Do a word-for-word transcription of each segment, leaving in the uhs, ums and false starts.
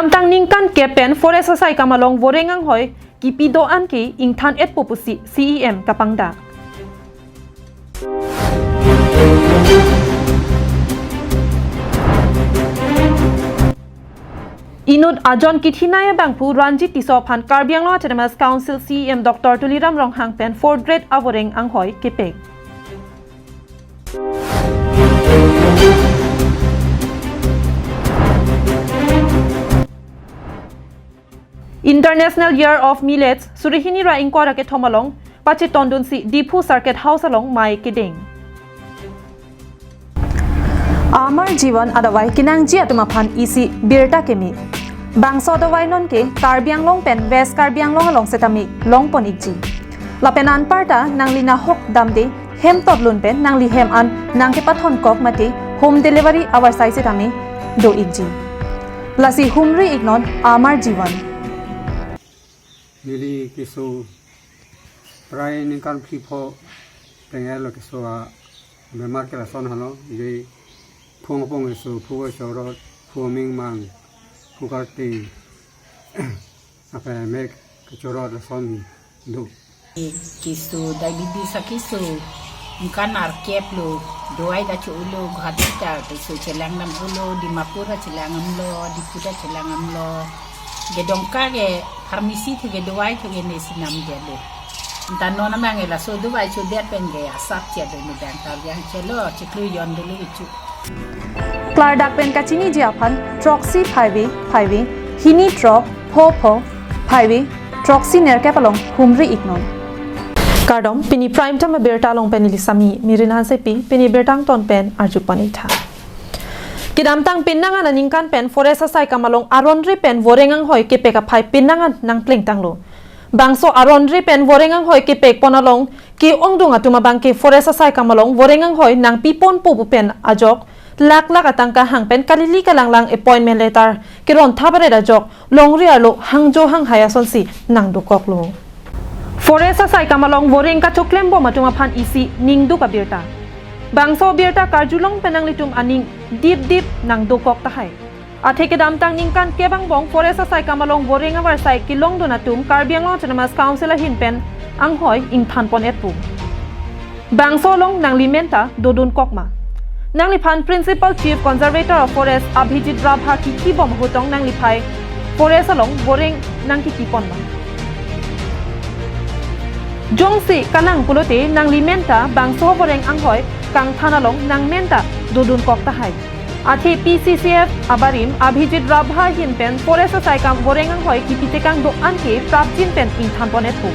Kedamtang ningkan kep pen forest asaikam along voreng anghoi kipi do-an ke ingthan-etpo pusi C E M kapangdak. Inut ajon kithinai abangphu Ranjit Tisso aphan Karbi Anglong Autonomous Council C E M Doctor Tuliram Ronghang pen fourth grade avoreng anghoi kepek. International Year of Millets, suri hini ra ingkoi ra kethom along pachetondunsi Diphu Circuit House along mei kedeng. Amar Jivan adavai kenangji atum aphan isi birta keme. Bangso adavai non ke Karbi Anglong pen West Karbi Anglong along setame longpon-ikji. Lapen anparta nangli nahok damde hem totlun pen nangli hem an nangkepathon kok mate home delivery avarsai setame do-ikji. Lasi humri-iknon Amar Jivan. Neli keso prai ningkan phli pho teng-et lo keso abemar ke lason halo, je phung apong keso, phu kachorot, phu aming mang, phu karting, ape mek kachorot lason do. Keso diabetes akeso, ningkan arkep lo, dovai ta cho-olo, Guwahati ta keso chelang dam-olo, Dimapur ta chelang damlo, Diphu ta chelang damlo. Kedongka ke pharmacy thu ke dovai thu ke nesi namdetlo. Anta non amang ke laso dovai chodet pen ke asap che do ni dang ta yang chelo chiklo yon dolo ichu. Klardak pen kachiniji aphan throksi phaive phaive, hini throk pho pho phaive, throksi nerkep along humri-iknon. Kardom, pini Prime Time abirta along pen neli Sami Mirin Hansepi, pini birta angton pen arjupon-iktha. Kedamtang penang aningkan pen forest asaikam along aron ri pen voreng anghoi kepek aphai penang an nangplengtanglo. Bangso aron ri pen voreng anghoi kepekpon along ke-ongdung atum abang ke forest asaikam along voreng anghoi nangpiponpo pu pen ajok lak lak atangka hang pen kalili kalanglang appointment letter keron thabaret ajok longri arlo hangjo hanghai asonsi nangdokoklo. Forest asaikam along voreng kachoklembom atum aphan isi ningduk abirta. Bangso abirta karjulong pen nanglitum aning dipdip nangdokok tahai. Athe kedamtang ningkan kep angbong forest asaikam along voreng avarsai kelongdun atum Karbi Anglong Autonomous Council ahin pen anghoi ingthanpon-etpo. Bangso along nangli men ta dodunkok ma? Nangliphan Principal Chief Conservator of Forest Abhijit Rabha kithi bom ahut tong nangliphai forest along voreng nangkipipon ma? Jongsi kanang pulote nangli men ta bangso voreng anghoi kangthan along nang men ta dodunkok tahai. Athe P C C F abarim Abhijit Rabha ahin pen forest asaikam voreng anghoi kipitekang do-an ke prapjin pen ingthanpon-etpo.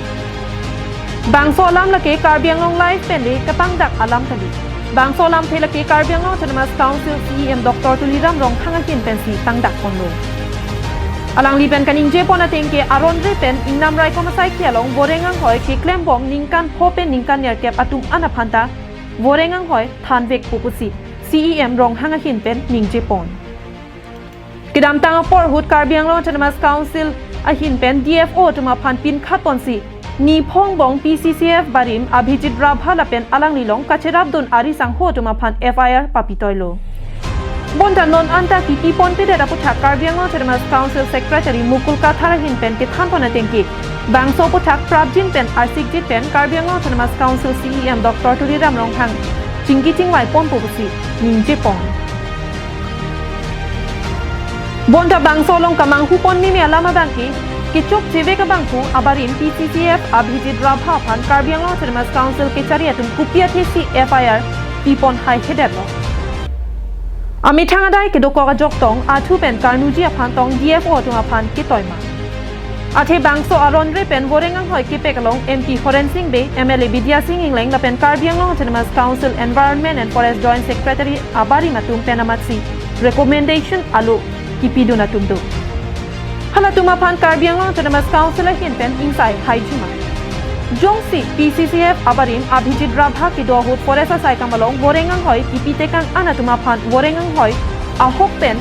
Bangso alam lake Karbi Anglong Live pen le kapangdak alam kali. Bangso alamthe lake Karbi Anglong Autonomous Council C E M Doctor Tuliram Ronghang ahin pensi pangdakponlo. Alangli pen kaningjepon ateng ke aron ri pen ingnam raikom asaikhi along voreng anghoi keklembom ningkan pho pen ningkan nerkep atum an aphan ta voreng anghoi thanvekpo pusi C E M Ronghang ahin pen ningjepon. Kedamtang apor ahut Karbi Anglong Autonomous Council ahin pen D F O atum aphan pinkhatponsi niphongbong P C C F barim Abhijit Rabha lapen alanglilong kacherapdun ari sangho atum aphan F I R papitoilo. Bonta non anta kipiponpedet aputhak Karbi Anglong Autonomous Council Secretary Mukul Kathar ahin pen kethanpon ateng ke bangso aputhak prapjin pen arsikjit pen Karbi Anglong Autonomous Council C E M Doctor Tuliram Ronghang chingki chingvaiponpo pusi ningjepon. Bonta bangso along kamanghuponmeme alam abang ke kechokchevek abangphu abarim P C C F Abhijit Rabha aphan Karbi Anglong Autonomous Council kechari atum kopi athesi F I R pipon haihedetlo. Amethang adai kedokok ajok tong athu pen karnuji aphan tong D F O atum aphan ketoi ma? Athe bangso aron ri pen voreng anghoi kepek along M P Horen Sing Bey, M L A Bidya Sing Engleng lapen Karbi Anglong Autonomous Council Environment and Forest Joint Secretary abarim atum pen amatsi recommendation alo kipidun atum do. Halatum aphan Karbi Anglong Autonomous Council ahin pen ingsai haiji ma? Jongsi P C C F abarim Abhijit Rabha kedo ahut forest asaikam along voreng anghoi kipitekang an atum aphan voreng anghoi ahok pen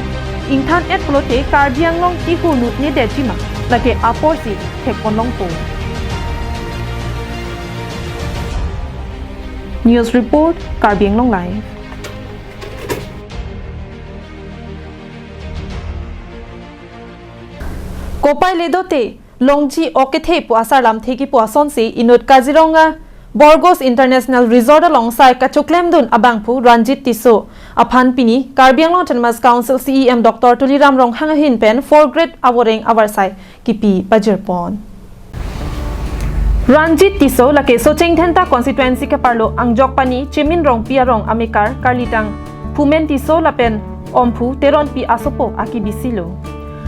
ingthan-et pulote Karbi Anglong tihu nutnedetji ma? Lake aporsi thekponlongpo. News report, Karbi Anglong Live. Kopai le dote, longji ok kethe pu asar lamthe kipu asonsi inut Kaziranga Borgos International Resort along sai kachoklemdun abangphu Ranjit Tisso aphan pini Karbi Anglong Autonomous Council C E M Doctor Tuliram Ronghang ahin pen fourth grade avoreng avarsai kipi pajirpon. Ranjit Tisso lake Socheng Dhenta constituency keparlo Angjokpani Chemin Rongpi arong amekar karlitang Phumen Tisso lapen Omphu Teronpi asopo akibisi lo.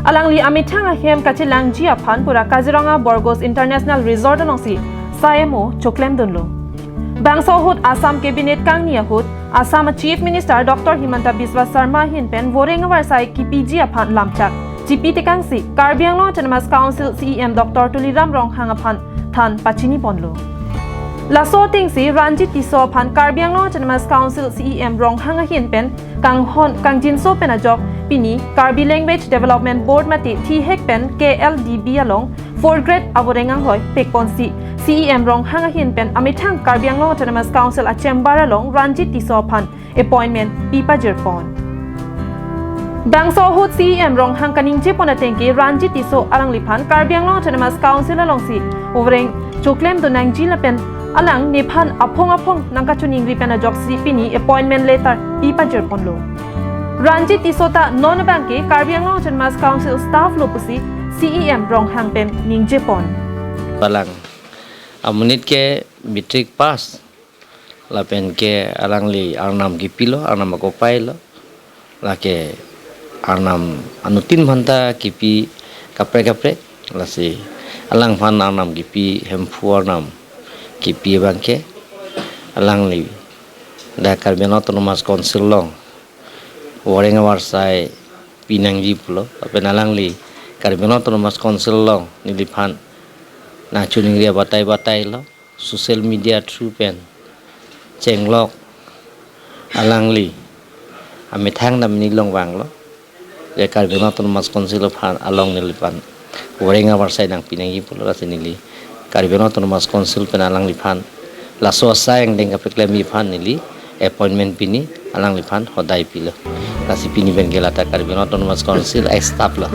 Alangli amethang ahem kachelangji aphan pura Kaziranga Borgos International Resort alongsi sai amo choklemdunlo. Bangso ahut Assam Cabinet kangni ahut Assam Chief Minister Doctor Himanta Biswa Sarma ahin pen voreng avarsai kipiji aphan lamchak chipi tekangsi Karbi Anglong Autonomous Council C E M Doctor Tuliram Ronghang aphan than pachiniponlo. Laso atengsi Ranjit Tisso aphan Karbi Anglong Autonomous Council C E M Ronghang ahin pen kanghon kangjinso pen ajok pini Karbi Language Development Board mate thihek pen K L D B along fourth grade avoreng anghoi pekponsi C E M Ronghang ahin pen amethang Karbi Anglong Autonomous Council a chamber along Ranjit Tisso aphan appointment pi pajirpon. Bangso ahut C E M Ronghang kaningjepon atengke Ranjit Tisso alangliphan Karbi Anglong Autonomous Council alongsi avoreng choklemdun nangji lapen alang nephan aphong aphong nangkachoningri pen ajoksi pini appointment letter pi pajirponlo. Ranjit Tisso ta non abangke Karbi Anglong Autonomous Council staff lo pusi C E M Ronghang pen ningjepon. Alang amonit ke matric pass lapen ke alangli arnam kipilo, arnam akopailo. Lake arnam anuttin aphanta kipi kaprek kaprek. Lasi alangphan arnam kipi, Hemphu arnam kipi abangke alangli dak Karbi Anglong Autonomous Council along voreng avarsai pinangji pulo. Lapen alangli Karbi Anglong Autonomous Council along neliphan nangchoningri abatai batailo. Social media through pen chenglok alangli amethang damni longvanglo. Je Karbi Anglong Autonomous Council aphan along neliphan voreng avarsai nangpi nangji pulo, lasi neli Karbi Anglong Autonomous Council pen alangliphan laso asai angdeng kapeklemji aphan neli appointment pini alangliphan hodai pilo. Lasi pini pen ke lata Karbi Anglong Autonomous Council a staff lo.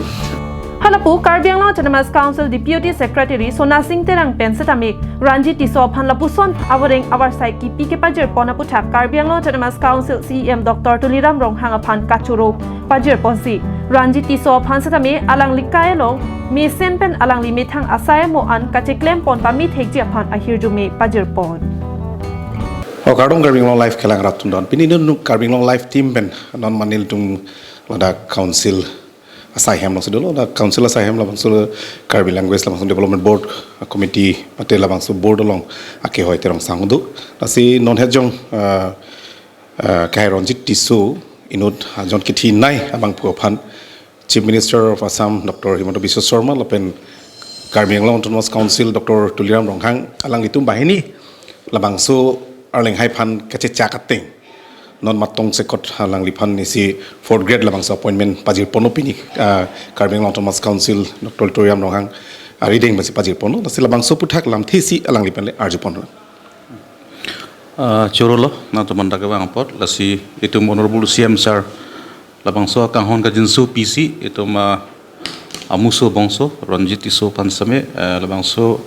Halapu Karbi Anglong Autonomous Council Deputy Secretary Sona Sing Terang pen setame Ranjit Tisso aphan lapuson avoreng avarsai kipi kepajirpon aputhak Karbi Anglong Autonomous Council C E M Doctor Tuliram Ronghang aphan kachoro pajirponsi Ranjit Tisso aphan setame alangli kai along mesen pen alangli methang asai amo an kacheklempon pamethekji aphan ahirjume pajirpon. O kardom Karbi Anglong Live kelang rat atum don. Pini non Karbi Anglong Live team pen non manil tung ladak council asai hem alongsi dolo, ladak council asai hem labangso Karbi Language labangso Development Board, uh, Committee mate labangso board along akehoi terong sangdo. Lasi non hejong, uh, uh, Kai Ranjit Tisso inut ajon kethenei abangphu aphan Chief Minister of Assam Doctor Himanta Biswa Sarma lapen Karbi Anglong Autonomous Council Doctor Tuliram Ronghang alanglitum banghini labangso arleng hai aphan kachechak ateng non matong sekot alangliphan isi fourth grade labangso appointment pajirponlo pini, ah, Karbi Anglong Autonomous Council Doctor Tuliram Ronghang arideng pensi pajirponlo, lasi labangso aputhak lamthe isi alanglipen le arjuponlo. Ah, chorolo, nangtum anta kevang apot, lasi itum Honorable C M sir labangso akanghon kangjinso pisi, itum, ah, amuso bongso, Ranjit Tisso aphan setame, eh, labangso,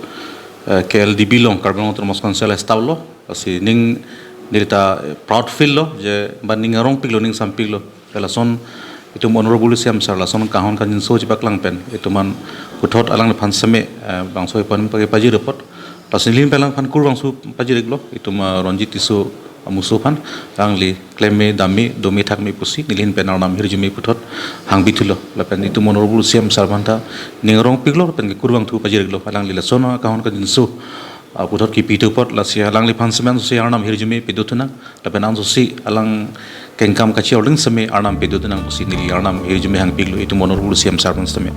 eh, K L D B along, Karbi Anglong Autonomous Council a staff lo, lasi ning nelita, eh, proud feel lo, je ba ning arongpiklo, ning sampiklo. Lason itum Honorable C M sir lason kanghon kangjinso chepaklang pen itum an puthot alangliphan setame, eh, bangso appointment pake pajir apot. Lasi neli pen alangphan kurvangthu pajir-iklo itum, eh, Ranjit Tisso amuso aphan, alangli klem me, dam me, dome thak me pusi neli pen arnam hirjume puthot hangpi thulo. Lapen itum Honorable C M sir aphanta ning arongpiklo lapen ke kurvangthu pajir-iklo, alangli lason akanghon kangjinso, ah, puthot kipi thu apot, lasi alangliphan setame ansi arnam hirjume pado thunang. Lapen ansi alang kengkam kachi-arling setame arnam pado thunang pusi neli arnam hirjume hangpiklo itum Honorable C M sir aphan setame.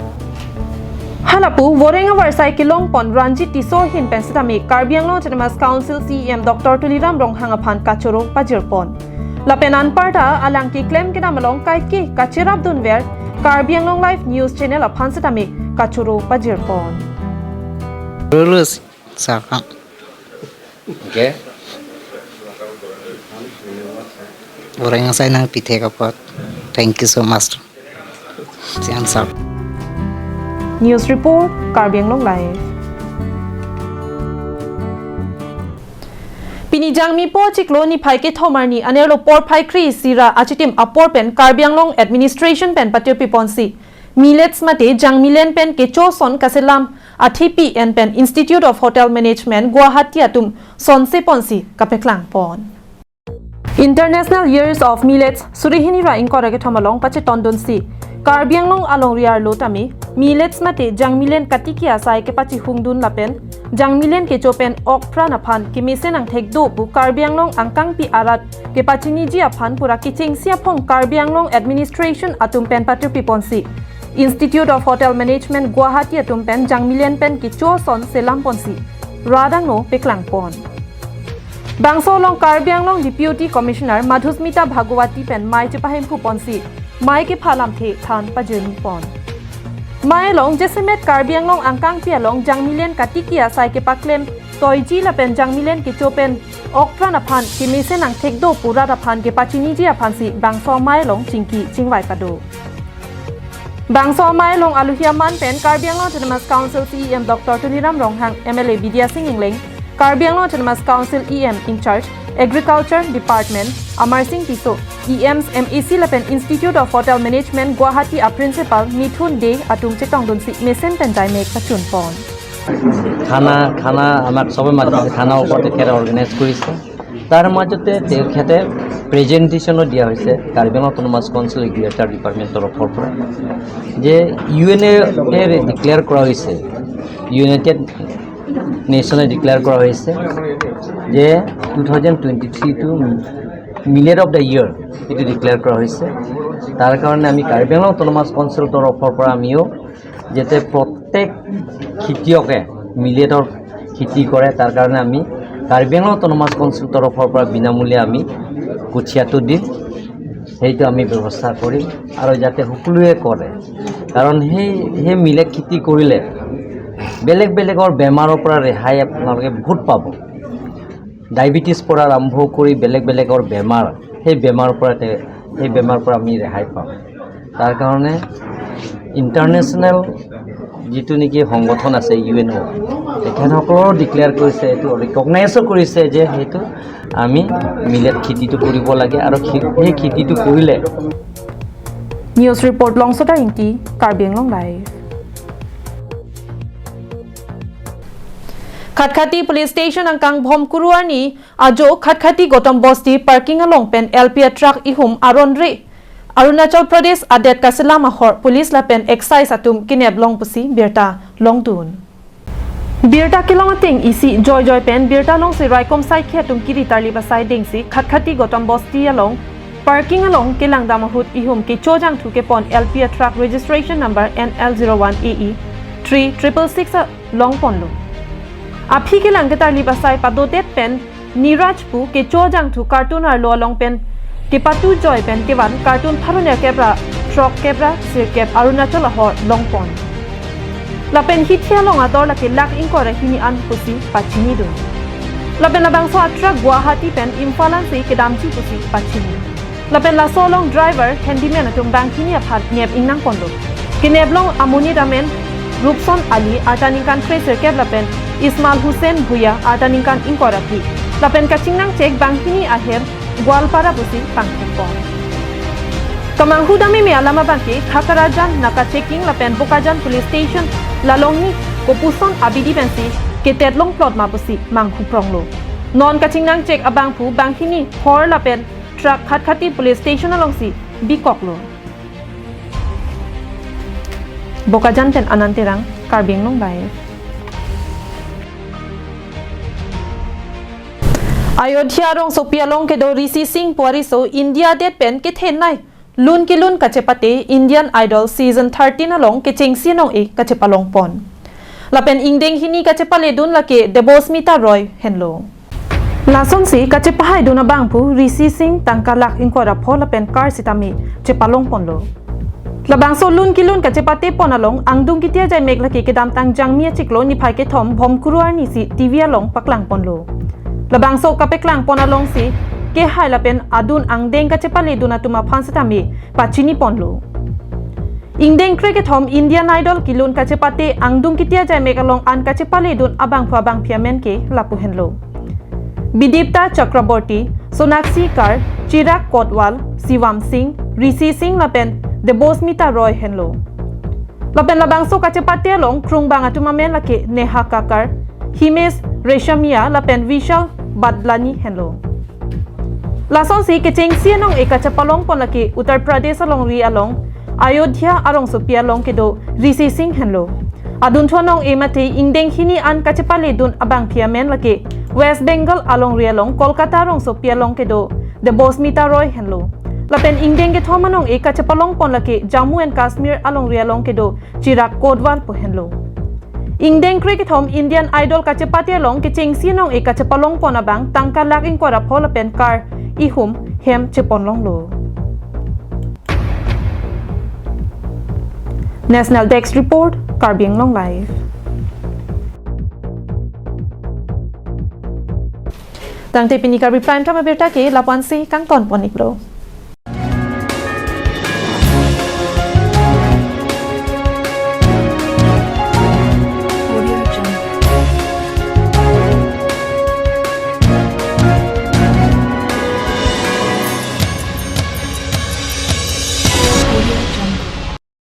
Halapu voreng avarsai kelongpon Ranjit Tisso ahin pen setame Karbi Anglong Autonomous Council C E M Doctor Tuliram Ronghang aphan kachoro pajirpon. Lapen anparta alang keklem kedam along kaike kacherapdunver Karbi Anglong Live News Channel aphan setame kachoro pajirpon. Lulus. Sarkam. Okay. Voreng asai nangpithek apot. Thank you so much. Siang sar. News report, Karbi Anglong Live. Pini Jangmi po achiklo niphai kethom arni anerlo porphai kre-isi ra achitim apor pen Karbi Anglong Administration pen patirpi ponsi millets mate jangmilen pen kecho ason kaselam athepi en pen Institute of Hotel Management Guwahati atum sonse ponsi kapeklang pon. International Years of Millets suri hini ra ingkoi ra kethom along pachetondunsi Karbi Anglong alongri arlo tame millets mate jangmilen katiki asai kepachihungdun lapen jangmilen kecho pen okpran aphan kemesen angthek do pu Karbi Anglong angkangpi arat kepachiniji aphan pura kechengsi aphong Karbi Anglong Administration atum pen patirpi ponsi Institute of Hotel Management Guwahati atum pen jangmilen pen kecho ason selam ponsi rat angno peklang pon. Bangso along Karbi Anglong Deputy Commissioner Madhusmita Bhagawati pen mei chepahemphu ponsi mei kepha lamthe than pajirmi pon. Mei along jasemet Karbi Anglong angkangpi along jangmilen katiki asai kepaklem toiji lapen jangmilen kecho pen okpran aphan kemesen angthek do pu rat aphan kepachiniji aphansi bangso mei along chingki chingvai pado. Bangso mei along aluhi aman pen Karbi Anglong Autonomous Council C E M Doctor Tuliram Ronghang, M L A Bidya Sing Engleng, Karbi Anglong Autonomous Council E M in charge, Agriculture Department, Amar Sing Tisso, E Ms, M A C lapen Institute of Hotel Management Guwahati a Principal Mithun Dey atum chetongdunsi mesen pen jaimek pachun pon. খানা খানা আমাক চবে মাতিছে, খানাও তেখেতে অৰ্গেনাইজ কৰিছে। তাৰ মাজতে তেখেতে প্ৰেজেণ্টেশ্যনো দিয়া হৈছে কাৰ্বি আংলং অট'নমাছ কাউন্সিল এগ্ৰিকালচাৰ ডিপাৰ্টমেণ্টৰ তৰফৰ পৰা যে ইউ এন এ ডিক্লেয়াৰ কৰা হৈছে, ইউনাইটেড নেশ্যনে ডিক্লেয়াৰ কৰা হৈছে যে টু থাউজেণ্ড টুৱেণ্টি থ্ৰীটো মিলেট অফ দ্য ইয়েৰ এইটো ডিক্লেয়াৰ কৰা হৈছে। তাৰ কাৰণে আমি কাৰ্বি আংলং অট'নমাছ কাউন্সিলৰ তৰফৰ পৰা আমিও যাতে প্ৰত্যেক খেতিয়কে মিলেটৰ খেতি কৰে, তাৰ কাৰণে আমি কাৰ্বি আংলং অট'নমাছ কাউন্সিল তৰফৰ পৰা বিনামূলীয়া আমি কঠীয়াটো দিম। সেইটো আমি ব্যৱস্থা কৰিম আৰু যাতে সকলোৱে কৰে, কাৰণ সেই সেই মিলেট খেতি কৰিলে বেলেগ বেলেগৰ বেমাৰৰ পৰা ৰেহাই আপোনালোকে বহুত পাব। ডায়েবেটিছ পৰা আৰম্ভ কৰি বেলেগ বেলেগৰ বেমাৰ, সেই বেমাৰৰ পৰা তে- সেই বেমাৰৰ পৰা আমি ৰেহাই পাম। তাৰ কাৰণে ইণ্টাৰনেশ্যনেল যিটো নেকি সংগঠন আছে ইউ এন অ', তেখেতসকলেও ডিক্লেয়াৰ কৰিছে, এইটো ৰিকগনাইজো কৰিছে যে সেইটো আমি মিলেট খেতিটো কৰিব লাগে আৰু খে- সেই খেতিটো কৰিলে News report, Longsota Ingti, Karbi Anglong Live. Khatkhati Police Station angkang Bhomkuru arni ajo Khatkhati Gautam Bosti parking along pen L P a truck ihum aron re Arunachal Pradesh adet kaselam ahor police lapen excise atum kenep long pusi birta longdun. Birta kelong ateng isi joijoi pen birta alongsi raikom saikhi atum kiri tarlip asai dengsi Khatkhati Gautam Bosti along parking along kelangdam ahut ihum kecho jangthu kepon L P a truck registration number N L zero one A E three triple six a long ponlo. Aphi kelang ketarlip asai padodet pen Niraj pu kecho jangthu carton arlo along pen kepatu joi pen kevan carton pharo nerkep ra throkkep ra sirkep Arunachal ahor long pon. Lapen hithi along ador lake lakh ingkoi ra hini an pusi pachinidun. Lapen labangso a truck Guwahati pen Imphal ansi kedamji pusi pachini. Lapen laso along driver, handyman atum banghini aphan nep ingnang ponlo. Kenep long amonit amen Rupson Ali, arta ningkan kre sirkep lapen Ismail Hussain Bhuya, arta ningkan ingkoi ra phli. Lapen kachingnang chek banghini ahem Goalpara pusi pangthek pon. Kamanghu dam meme alam abangke Khakarajan naka checking lapen Bokajan Police Station lalongni kopuson abidi pensi ketet long plot ma pusi manghu pronglo. Non kachingnang chek abangphu banghini hor lapen truck Khatkhati Police Station alongsi bikoklo. Bokajan pen Anand Terang, Karbi Anglong Live. Ayodhya rongsopi along kedo Rishi Singh pu ariso India adet pen kethenei lun kelun kachepate Indian Idol Season thirteen along kechengsi nong-e kachepalong pon. Lapen ingdeng hini kachepaledun lake Debosmita Roy henlo. Lasonsi kachepahaidun abangphu Rishi Singh tangka lakh ingkoi ra pho lapen car sitame chepalong ponlo. Labangso lun kelun kachepate pon along angdung kitia jaimek lake kedamtang Jangmi achiklo niphai kethom Bhomkuru arnisi T V along paklang ponlo. Labangso kapeklang pon alongsi kehai lapen adun angdeng kachepaledun atum aphan sitame pachini ponlo. Ingdeng krekethom Indian Idol kelun kachepate angdung kiti ajaimek along an kachepaledun abangphu abangphi amen ke lapu henlo. Bidipta Chakraborty, Sonakshi Kar, Chirag Kotwal, Shivam Singh, Rishi Singh lapen Debosmita Roy henlo. Lapen labangso kachepate along krungbang atum amen lake Neha Kakkar, Himesh Reshammiya lapen Vishal Badlani henlo. Lasonsi kechengsi anong-e kachepalongpon lake Uttar Pradesh alongri along Ayodhya arongsopi along kedo Rishi Singh henlo. Adunthu anong-e mate ingdeng hini an kachepaledun abangphi amen lake West Bengal alongri along Kolkata arongsopi along kedo Debosmita Roy henlo. Lapen ingdeng kethom anong-e kachepalongpon lake Jammu and Kashmir alongri along kedo Chirag Kotwal pu henlo. Ingdeng krekethom Indian Idol kachepate along kechengsi anong-e kachepalongpon abang tangka lakh ingkoi ra pho lapen car ihum hem cheponlonglo. National Desk Report, Karbi Anglong Live. Tangte pini Karbi Prime Time abirta ke lapu-ansi kangtonpon-iklo.